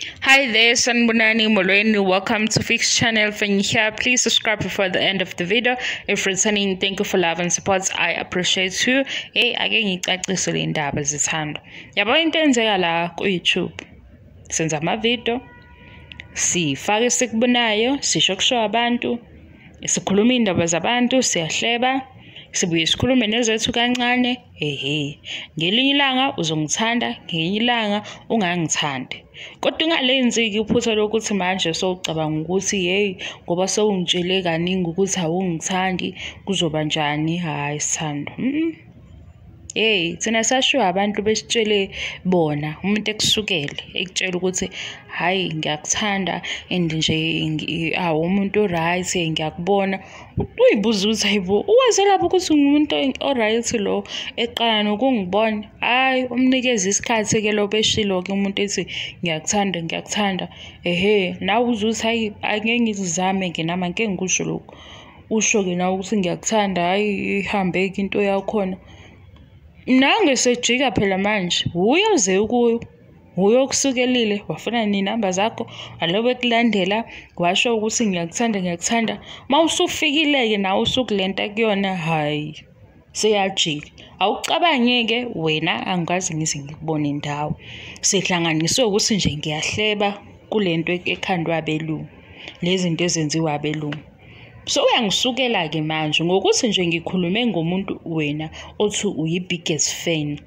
Hi there, Sanibonani Molweni. Welcome to Fix Channel. If you're here, please subscribe before the end of the video. If returning, thank you for love and support. I appreciate you. Hey, ake ngicacise le ndaba zithando. Yabo into enzeka la ku YouTube. Senza ama video, sifake sikubonayo, sisho kusho abantu, sikhuluma indaba zabantu, siyahleba, sibuye sikhulume nezethu kancane. Ehe, ngelinye ilanga uzongithanda, ngelinye ilanga ungangithandi. Kodwa ungalenzi-ke iphutha lokuthi manje sowucabanga ukuthi hey, ngoba sewungitshele kaningi ukuthi awungithandi, kuzoba njani? Hhayi sithando. Hey, thina sashiwo abantu besitshele bona, umuntu ekusukele ekutshela ukuthi hhayi ngiyakuthanda and nje awu umuntu o-right, ngiyakubona. Uyibuza ukuthi hayibo, uwaze lapho ukuthi ngumuntu o-right lo eqala nokungibona. Hhayi, umnikeze isikhathi-ke lo beshilo-ke umuntu ethi ngiyakuthanda, ngiyakuthanda. Ehhe, nawe uzwe ukuthi hhayi angeke ngizame-ke nami angeke ngikusho lokhu. Usho-ke nawe ukuthi ngiyakuthanda, hhayi ihambe-ke into yakhona. Nange sejika phela manje, wuye oze kuyo, wuye okusukelile, wafuna ney'namba zakho, walobe ekulandela, washo ukuthi ngiyakuthanda, ngiyakuthanda. Uma usufikile-ke nawe usukulento akuyona, hhayi, seyajika. Awucabange-ke wena, angikaze ngize ngikubone ndawo. Sihlanganiswe ukuthi nje ngiyahleba kule nto ekhandwa abelungu, lezi zinto ezenziwa abelungu. So uyangisukela-ke manje ngokuthi nje ngikhulume ngomuntu wena othi uyi-biggest fan.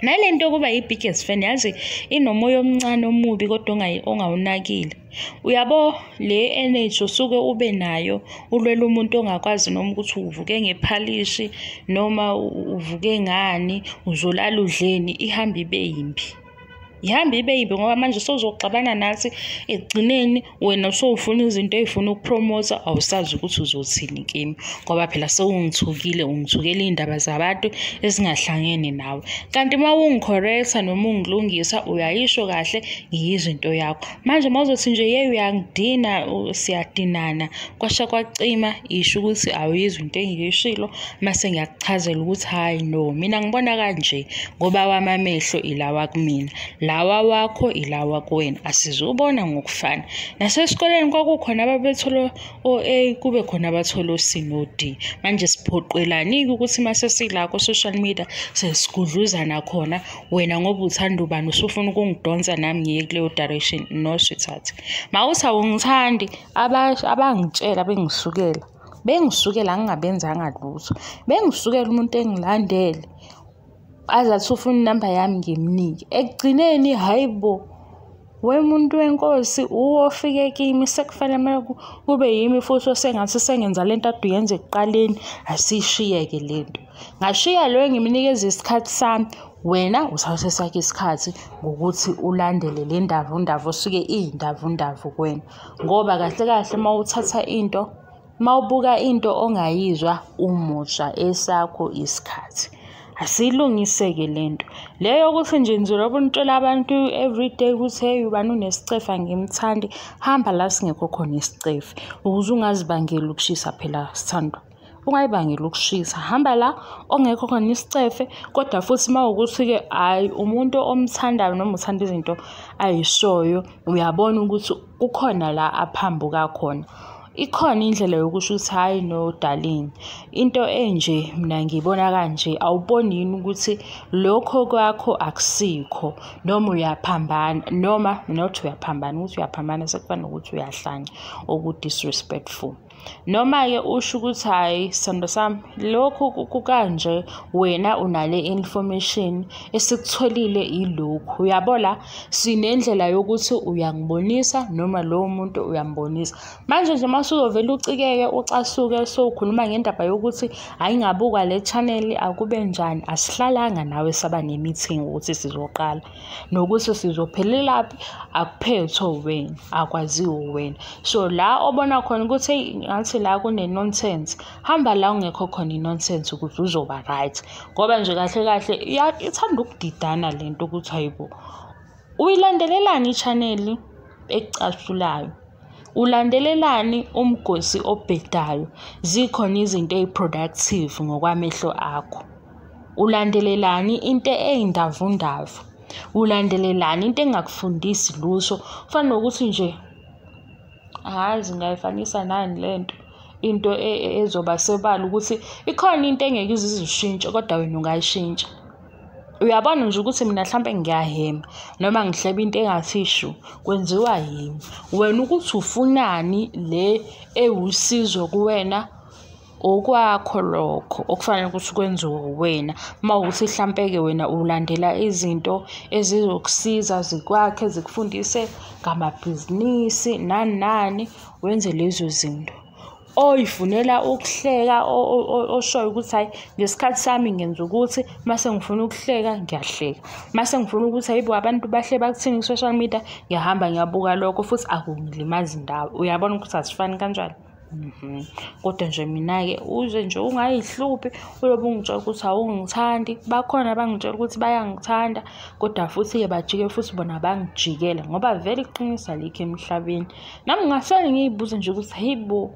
Nale nto yokuba yi-biggest fan yazi inomoya omncane omubi kodwa ongawunakile. Uyabo le energy osuke ube nayo ulwela umuntu ongakwazi noma ukuthi uvuke ngephalishi noma uvuke ngani, uzolala udleni, ihambe ibe yimbi. Ihambe ibe yimbi ngoba manje sewuzoxabana nathi ekugcineni wena sowufuna izinto ey'funa ukupromotha, awusazi ukuthi uzothini kimi ngoba phela sewungithukile, ungithukela iy'ndaba zabantu ezingahlangene nawe. Kanti uma ungi-correct-a noma ungilungisa uyayisho kahle ngiyizwa into yakho. Manje uma uzothi nje yeyi uyangidina, siyadinana, kwasha kwacima, isho ukuthi awuyizwa into engiyishilo, mase ngiyakuchazela ukuthi hhayi no, mina ngibona kanje ngoba wami amehlo ilawa kumina, lawa wakho ilawa kuwena, asizubona ngokufana. Nasesikoleni kwakukhona ababethola o-A, kube khona abathola o-C no-D. Manje siphoqelani-ke ukuthi mase sila ku-social media sesigudluzana khona, wena ngoba uthanda ubani usufuna ukungidonsa nami ngiye kuleyo direction. No sweetheart, mawuthi awungithandi, abangitshela bengisukela, bengisukela ngingabenzanga lutho, bengisukela umuntu engilandele aze athi ufuna inamba yami ngimnike. Ekugcineni hhayi bo, we muntu wenkosi uwe ofike kimi sekufanele kube yimi futhi osengathi sengenza lento ade uyenza ekuqaleni, asiyishiyeke lento. Ngashiya lo engimnikeza isikhathi sami, wena uthathe sakhe isikhathi ngokuthi ulandele le ndavundavu osuke iyindavundavu kuwena. Ngoba kahle kahle uma uthatha into, uma ubuka into ongayizwa umosha esakho isikhathi. Asiyilungise-ke lento. Le yokuthi nje ngizobe ngitshela abantu everyday ukuthi hey ubani unesicefe angimthandi, hamba la singekho khona isicefe ukuze ungazibangeli ukushisa phela sithandwa. Ungayibangeli ukushisa, hamba la ongekho khona isicefe. Kodwa futhi uma ukuthi-ke hhayi umuntu omthandayo noma uthanda izinto ayishoyo, uyabona ukuthi kukhona la aphambuka khona. Ikhona indlela yokusho ukuthi hhayi no darling, into enje mina ngiyibona kanje, awuboni yini ukuthi lokho kwakho akusikho, noma uyaphambana, noma not uyaphambana, ukuthi uyaphambana sekufana nokuthi uyahlanya, oku-disrespectful. Noma-ke usho ukuthi hhayi sithando sami, lokhu kukanje, wena unale information esikutholile ilokhu. Uyabo la sinendlela yokuthi uyangibonisa noma lowo muntu uyambonisa. Manje nje uma usuzovele ucikeke ucasuke sowukhuluma ngendaba yokuthi hhayi ngabuka le channel akube njani, asihlalanga nawe saba ne-meeting ukuthi sizoqala nokuthi sizophelelaphi, akuphethwe wena, akwaziwa wena. So la obona khona ukuthi ngathi la kune-nonsense, hamba la ungekho khona i-nonsense ukuze uzoba right. Ngoba nje kahle kahle ithanda ukudidana lento ukuthi hayibo, uyilandelelani i-channel ekucasulayo, ulandelelani umgosi obhedayo, zikhona izinto eyi-productive ngokwamehlo akho, ulandelelani into eyindavundavu. Ulandelelani into engakufundisi lutho? Kufana nokuthi nje angazi ngingayifanisa nani lento, into ezoba sebala ukuthi ikhona into engeke ize izishintshe kodwa wena ungayishintsha. Uyabona nje ukuthi mina mhlampe ngiyahema noma ngihleba into engathi shu, kwenziwa yimi. Wena ukuthi ufunani le ewusizo kuwena, okwakho lokho okufanele ukuthi kwenziwe uwena. Uma kuwukuthi hlampe-ke wena ulandela izinto ezizokusiza zikwakhe, zikufundise ngamabhizinisi nani nani, wenze lezo zinto. Oyifunela ukuhleka, oshoyo ukuthi hhayi ngesikhathi sami ngenza ukuthi mase ngifuna ukuhleka ngiyahleka, mase ngifuna ukuthi hayibo abantu bahle bakuthini ku-social media, ngiyahamba ngiyabuka lokho futhi akungilimazi ndawo. Uyabona ukuthi asifani kanjani? Kodwa nje mina-ke uze nje ungayihluphi uyobe ungitshela ukuthi awungithandi. Bakhona abangitshela ukuthi bayangithanda kodwa futhi-ke bajike futhi bona bangijikela, ngoba vele iqiniso alikho emhlabeni. Nami ngingahlale ngiy'buze nje ukuthi hayibo,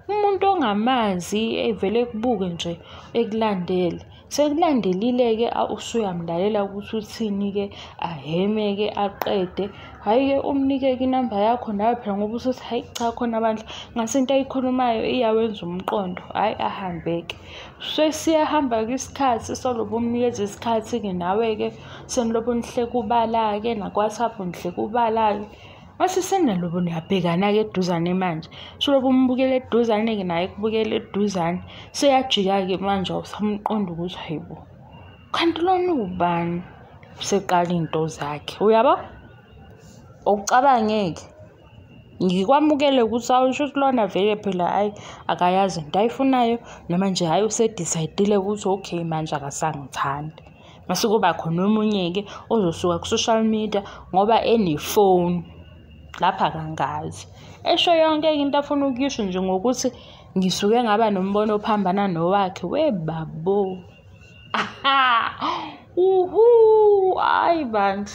umuntu ongamazi evele ekubuke nje ekulandele, sekulandelile-ke usuyamlalela ukuthi uthini-ke, aheme-ke aqede. Hhayi-ke umnike-ke inamba yakho nawe phela, ngoba usuthi hhayi cha khona bandla ngase into ayikhulumayo iyawenza umqondo, hhayi ahambe-ke. Sesiyahamba-ke isikhathi, solobe umnikeza isikhathi-ke nawe-ke, senilobe nihleka ubala-ke naku-WhatsApp nihleka ubala-ke. Mase senalobo niyabhekana-ke eduzane manje, solobe umbukela eduzane-ke naye ekubukela eduzane. Seyajika-ke manje awusamqonda ukuthi hayibo, kanti lona uwubani? Useqala iy'nto zakhe, uyabo? Awucabange-ke, ngikwamukele ukuthi awusho ukuthi lona vele phela hhayi akayazi into ayifunayo, noma nje hhayi use-decide-ile ukuthi okay manje akasangithandi. Mase kuba khona omunye-ke ozosuka ku-social media ngoba enefoni, lapha akangazi. Esho yonke into afuna ukuyisho nje ngokuthi ngisuke ngaba nombono ophambana nowakhe, webabo. Uhu, hhayi bantu.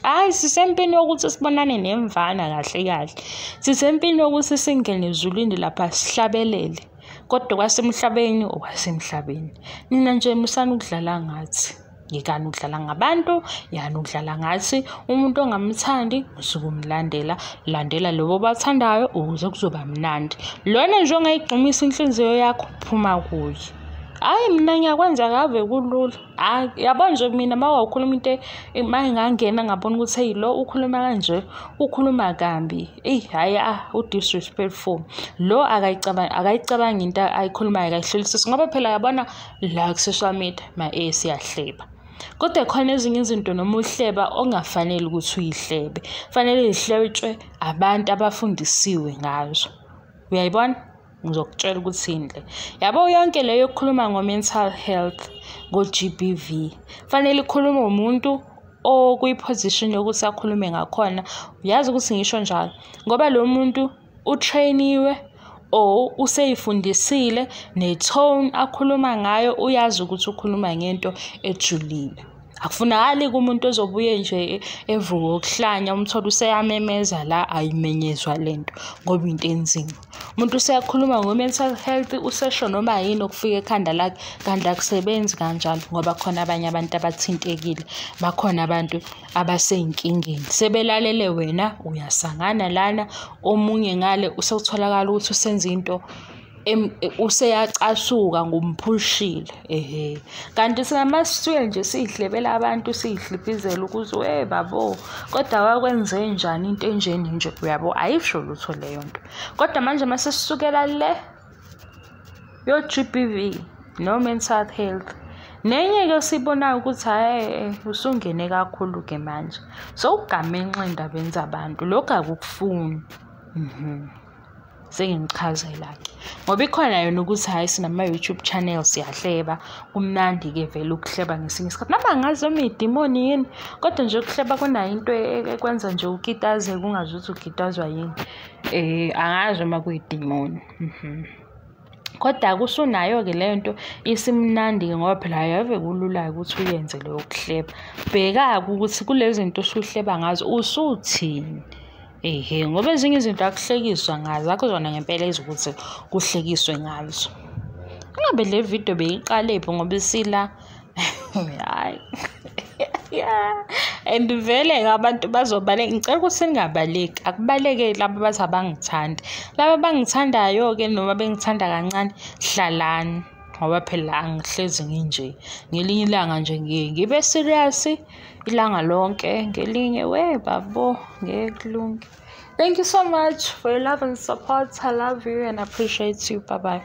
Hhayi sisempini yokuthi sibonane nemvana kahle kahle. Sisempini yokuthi singene ezulwini lapha sihlabelele. Kodwa kwasemhlabeni okwasemhlabeni. Nina nje musani ukudlala ngathi. Yekani ukudlala ngabantu, yekani ukudlala ngathi. Umuntu ongamthandi usuke umlandela, landela lobo obathandayo ukuze kuzoba mnandi. Lona nje ongayigxumisa inhliziyo yakho, phuma kuye. Hhayi mina ngiyakwenza ave kulula. Hhayi yabo nje mina uma wawukhuluma into uma ngingangena ngabona ukuthi heyi lo ukhuluma kanje, ukhuluma kambi, eyi hhayi u-disrespectful. Lo akayicabangi into ayikhulumayo, akayihlolisisi, ngoba phela yabona la ku-social media siyahleba. Kodwa khona ezinye izinto noma uhleba ongafanele ukuthi uyihlebe, fanele ihlebetshwe abantu abafundisiwe ngazo. Uyayibona? Ngizokutshela ukuthi yini le. Yabo yonke leyo yokukhuluma ngo-mental health, ngo-G_B_V, fanele ikhulume umuntu okwi-position yokuthi akhulume ngakhona. Uyazi ukuthi ngisho njalo ngoba lo muntu utrainiwe or useyifundisile, ne-tone akhuluma ngayo uyazi ukuthi ukhuluma ngento ejulile. Akufunakali kumuntu ozobuye nje evuke ukuhlanya, umthole useyamemeza la, ayimenyezwa lento ngoba into enzima. Umuntu useyakhuluma ngo-mental health, usesho noma yini okufika ekhanda lakhe, kanti akusebenzi kanjalo ngoba khona abanye abantu abathintekile, bakhona abantu abasey'nkingeni. Sebelalele wena, uyasangana lana, omunye ngale usekutholakala ukuthi usenza into useyacasuka ngomphushile, ehe. Kanti singamasisuke nje siyihlebela abantu, siyihlipizela ukuthi we babo, kodwa wakwenze njani into enjeni nje, uyabo? Ayisho lutho leyo nto. Kodwa manje mase sisukela le yo-G_B_V no-mental health, nenye-ke sibonayo ukuthi hhayi usungene kakhulu-ke manje, sewugamenxe ey'ndabeni zabantu, lokhu akukufuni. Sengichazela-ke ngoba ikhona yona ukuthi hhayi sinama-YouTube channel siyahleba, kumnandi-ke vele ukuhleba ngesinye isikhathi, noma angazi noma idimoni yini, kodwa nje ukuhleba kunayo into ekwenza nje ukitazeke ungazi ukuthi ukitazwa yini. Angazi noma kuyidimoni. Kodwa-ke usunayo-ke leyo nto isimnandi-ke ngoba phela ave kulula-ke ukuthi uyenze leyo kuhleba. Bheka-ke ukuthi kule zinto osuhleba ngazo usuthini. Ehe, ngoba ezinye izinto akuhlekiswa ngazo, akuzona ngempela ezokuthi kuhlekiswe ngazo. Ingabe le video beyiqalephi ngoba isila Hayi. Yeah. And vele abantu bazobaleka. Ngicela ukuthi ningabaleki. Akubaleke laba bathi abangithandi. Laba abangithandayo-ke noma bengithanda kancane, hlalani. Ngoba phela angihlezi nginje. Ngelinye ilanga nje ngiye ngibe serious ilanga lonke, ngelinye we babo ngeke kulunge. Thank you so much for your love and support. I love you and appreciate you. Bye bye.